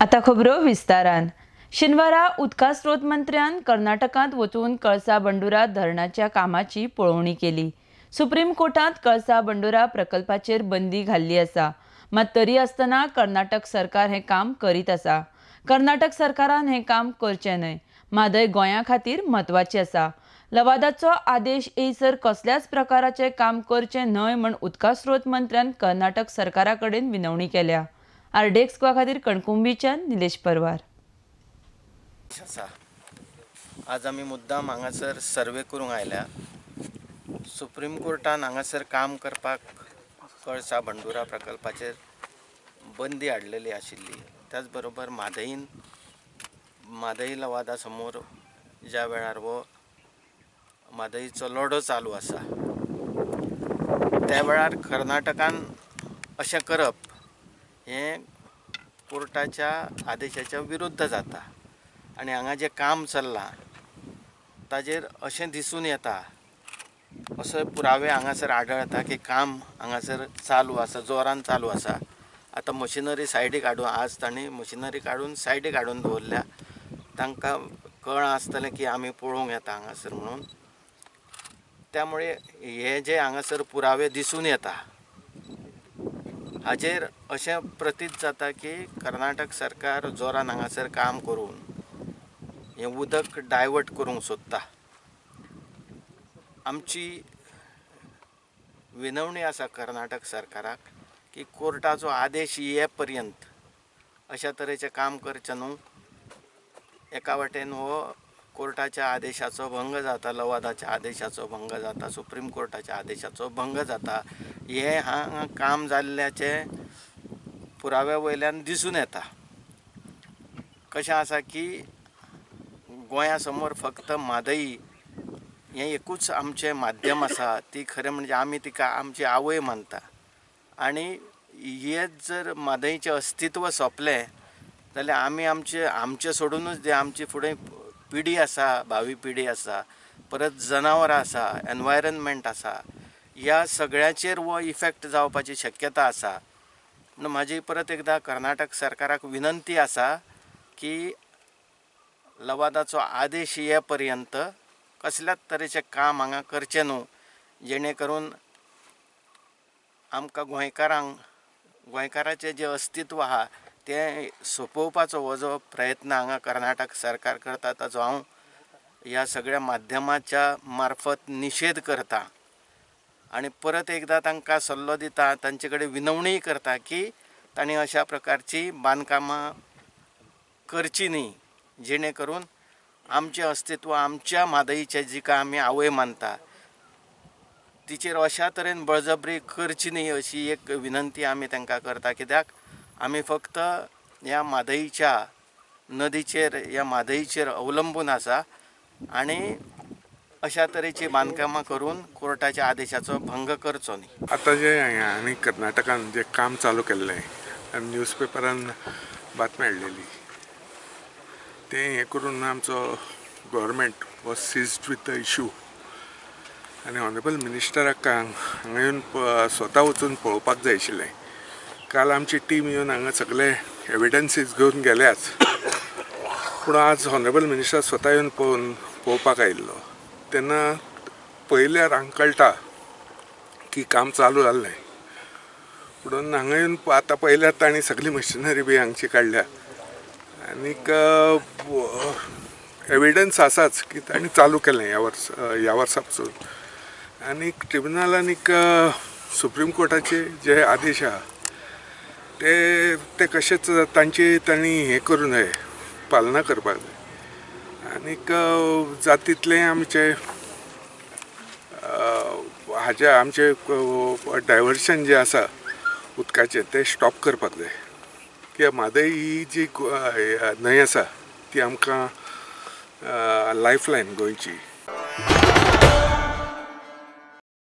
आता खबरो विस्तारान. शेनवारा उदका स्रोत मंत्र्यान कर्नाटकांत वचून कळसा बंडुरा धरणाच्या कामाची पळोवणी केली. सुप्रीम कोर्टांत कळसा बंडुरा प्रकल्पाचेर बंदी घाल्ली आसा, मात तरी आसतना कर्नाटक सरकार हें काम करीत आसा. कर्नाटक सरकारान हें काम करचें न्हय. म्हादय गोंया खातीर म्हत्वाची आसा. लवादाचो आदेश येयसर कसल्याच प्रकाराचें काम करचें न्हय म्हूण उदका स्रोत मंत्र्यान कर्नाटक सरकारा कडेन विनवणी केल्या. आरडीएक्स गोवा खातीर कणकुंबीच्यान निलेश परवार. आज आमी मुद्दाम हांगासर सर्वे करूंक आयल्या. सुप्रीम कोर्टान हांगासर काम करपाक कळसा भंडुरा प्रकल्पाचेर बंदी हाडलेली आशिल्ली. त्याच बरोबर म्हादई लवादा समोर ज्या वेळार हो म्हादईचो लढो चालू आसा त्या वेळार कर्नाटकान अशें करप हें कोर्टाच्या आदेशाच्या विरुद्ध जाता आनी हांगा जें काम चल्लां ताजेर अशें दिसून येता, असो पुरावे हांगासर आढळता की काम हांगासर चालू आसा, जोरान चालू आसा. आतां मशिनरी सायडीक हाडून आज तांणी मशिनरी काडून सायडीक हाडून दवरल्या. तांकां कळ्ळां आसतलें की आमी पळोवंक येता हांगासर म्हणून. त्यामुळे हे जे हांगासर पुरावे दिसून येता हाजेर अशें प्रतीत जाता की कर्नाटक सरकार जोरान हांगासर काम करून हें उदक डायवर्ट करूंक सोदता. आमची विनवणी आसा कर्नाटक सरकाराक की कोर्टाचो आदेश ये पर्यंत अशा तरेचें काम करचें न्हू. एका वाटेन हो कोर्टाच्या आदेशाचो भंग जाता, लवादाच्या आदेशाचो भंग जाता, सुप्रीम कोर्टाच्या आदेशाचो भंग जाता. हें हांगा काम जाल्ल्याचें पुराव्या वयल्यान दिसून येता. कशें आसा की गोंया समोर फक्त म्हादई हें एकूच आमचें माध्यम आसा. ती खरें म्हणजे आमी तिका आमची आवय मानता आनी हेच जर म्हादईचें अस्तित्व सोंपलें जाल्यार आमी आमचें आमचें सोडुनूच दी, आमची फुडें पिढी आसा, भावी पिढी आसा, परत जनावरां आसा, एनवायरनमेंट आसा, ह्या सगळ्याचेर हो इफेक्ट जावपाची शक्यता आसा. म्हणून म्हाजी परत एकदां कर्नाटक सरकाराक विनंती आसा की लवादाचो आदेश ये पर्यंत कसल्याच तरेचें काम हांगा करचें न्हू, जेणे करून आमकां गोंयकारांक गोंयकाराचें जें अस्तित्व आहा तें सोंपोवपाचो हो जो प्रयत्न हांगा कर्नाटक सरकार करता ताचो हांव ह्या सगळ्या माध्यमाच्या मार्फत निशेध करता आनी परत एकदां तांकां सल्लो दिता, तांचे कडेन विनवणीय करता की तांणी अशा प्रकारची बांदकामां करची न्ही, जेणे करून आमचें अस्तित्व आमच्या म्हादईचें जिका आमी आवय मानता तिचेर अशा तरेन बळजबरी करची न्ही अशी एक विनंती आमी तांकां करता. कित्याक आमी फक्त ह्या म्हादईच्या नदीचेर, ह्या म्हादईचेर अवलंबून आसा आनी अशा तरेची बांदकामां करून कोर्टाच्या आदेशाचो भंग करचो न्ही. आतां जें आनी कर्नाटकान जें काम चालू केल्लें आनी न्यूजपेपरान बातमी हाडलेली तें हें करून आमचो government was seized with the issue आनी ऑनरेबल मिनिस्टराक हांगा येवन स्वता वचून पळोवपाक जाय आशिल्लें. काल आमची टीम येवन हांगा सगळे एविडन्सीस घेवन गेल्याच, पूण आज ऑनरेबल मिनिस्टर स्वता येवन पळोवपाक आयिल्लो तेन्ना पळयल्यार हांगा कळटा की काम चालू जाल्लें. पूण हांगा येवन आतां पळयल्यार तांणी सगळी मशिनरी बी हांगची काडल्या आनीक एविडन्स आसाच की तांणी चालू केलें ह्या वर्सा पासून. आनी ट्रिब्युनल आनीक सुप्रीम कोर्टाचे जे आदेश आहा ते ते कशेंच तांची तांणी हें करूं जाय, पालना करपाक जाय. आनीक जाता तितलें आमचें हाजें आमचें डायवर्शन जें आसा उदकाचें तें स्टॉप करपाक जाय. कित्याक म्हादय ही जी न्हंय आसा ती आमकां लायफ लायन गोंयची.